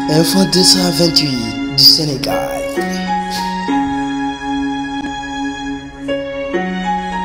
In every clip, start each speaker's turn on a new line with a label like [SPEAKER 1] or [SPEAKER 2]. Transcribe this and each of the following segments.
[SPEAKER 1] Info 228 du Sénégal.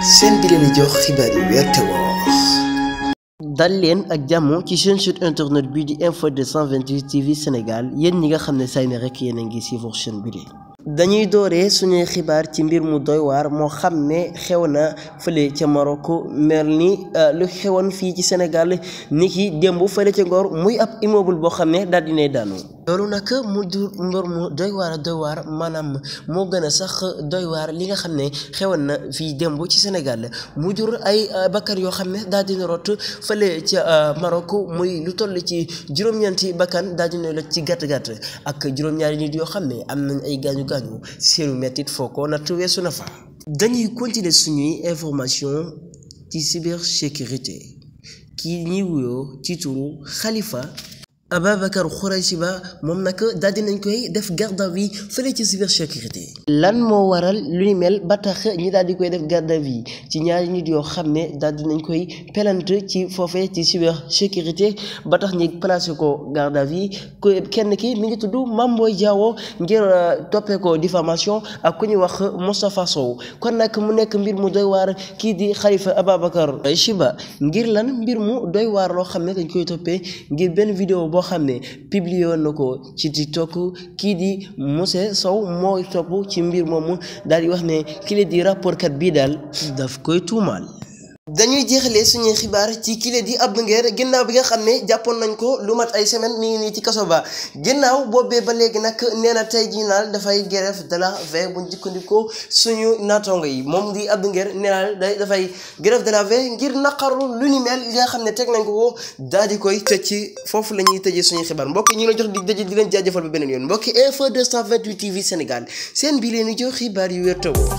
[SPEAKER 1] seen bi leen jox xibaar yu wér te wóor. dal leen ak jàmm ci seen site internet bi di Info 228 TV Sénégal yéen ñi nga xam ne say na rek yéen a ngi suivre chaîne bi li dañuy dooree suñuy xibaar ci mbir mu doy waar moo xam ne xew na fële ca Maroc mel ni lu xewoon fii ci Sénégal ni ki démb fële ca Ngor muy ab immeuble boo xam ne daal dinay daanu loolu nag mu jur mbir mu doy waar maanaam moo gën a sax doy waar li nga xam ne xewoon na fii démb ci Sénégal mu jur ay bakkan yoo xam ne daal dina rot fële ca Maroc muy lu toll ci juróom-ñeenti bakkan daal dina lot ci gàtt-gàtt ak juróom-ñaari nit yoo xam ne am nañ ay gaañu seenu mettit foo ko natt weesu na fa. dañuy continuer suñuy information ci cybersécurité kii ñuy wuyoo ci turu Khalifa Ababacar Khoureychi Ba moom nag daal dinañ koy def garde à vue fële ci cybersécurité. lan moo waral lu ni mel ba tax ñi daal di koy def garde à vue ci ñaari nit yoo xam ne daal dinañ koy pelante ci foofee ci cybersécurité ba tax ñi placé ko garde à vue kenn ki mi ngi tudd Mame Boye Diao ngir toppee ko diffamation ak ku ñuy wax Moustapha Sow kon nag mu nekk mbir mu doy waar kii di Khalifa Ababacar Khoureychi Ba ngir lan mbir mu doy waar loo xam ne dañ koy toppee ngir benn vidéo boo xam ne publié woon na ko ci TikTok kii di Moussa Sow mooy topp ci mbir moomu daal di wax ne kile di rapportkat bii daal daf koy tuumaal. dañuy jeexalee suñuy xibaar ci kile di Abdou Nguer ginnaaw bi nga xam ne jàppoon nañ ko lu mat ay semaine mi ngi nii ci kaso ba ginnaaw boobee ba léegi nag nee na tey jii naal dafay grève de la faim bu jëkkandikoo suñu naataango yi moom di Abdou Nguer nee naa dafay grève de la faim ngir naqaru lu ni mel li nga xam ne teg nañ ko daal di koy tëj ci foofu la ñuy tëjee suñuy xibaar mbokk ñu la jox dig daje di leen jaajëfal ba beneen yoon mbokki Info 228 TV Sénégal seen bi leen di jox xibaar yu wér te wóor